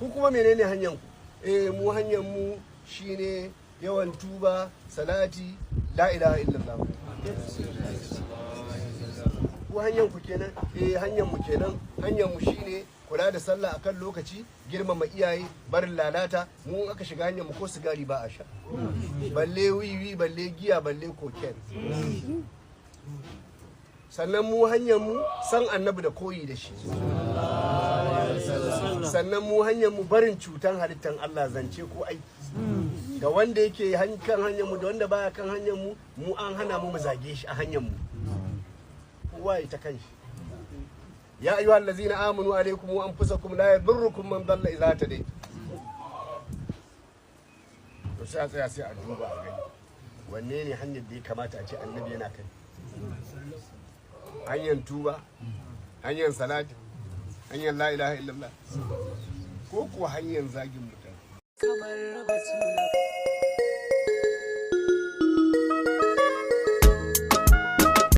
Ku kuma menene hanyar ku? Eh, mu hanyar mu shine yawan tuba, salati, la ilaha illallah. Ku hanyar ku kenan? Eh, hanyar mu kenan. Hanyar mu shine kula da sallah akan lokaci, girmama iyaye, barin lalata. Mu in aka shiga hanyar mu, ko sigari ba a sha, balle wiwi, balle giya, balle cocaine. Sannan mu hanyar mu san Annabi da koyi da shi. Sannan mu hanyar mu barin cutan halittan Allah, zance ko aiki. Da wanda yake kan hanyar mu da wanda baya kan hanyar mu, mu an hana mu mu zage shi a hanyar mu. Kowa ya ta kan shi. يا أيها الذين آمنوا عليكم أنفسكم لا يضركم من ضل إذا اهتديتم. To sai a tsaya, sai a duba a gani wanne ne hanyar da ya kamata a ce Annabi yana kai: hanyar tuba, hanyar salati, hanyar la ilaha illallah, ko kuwa hanyar zagin mutane? Kamar Batula.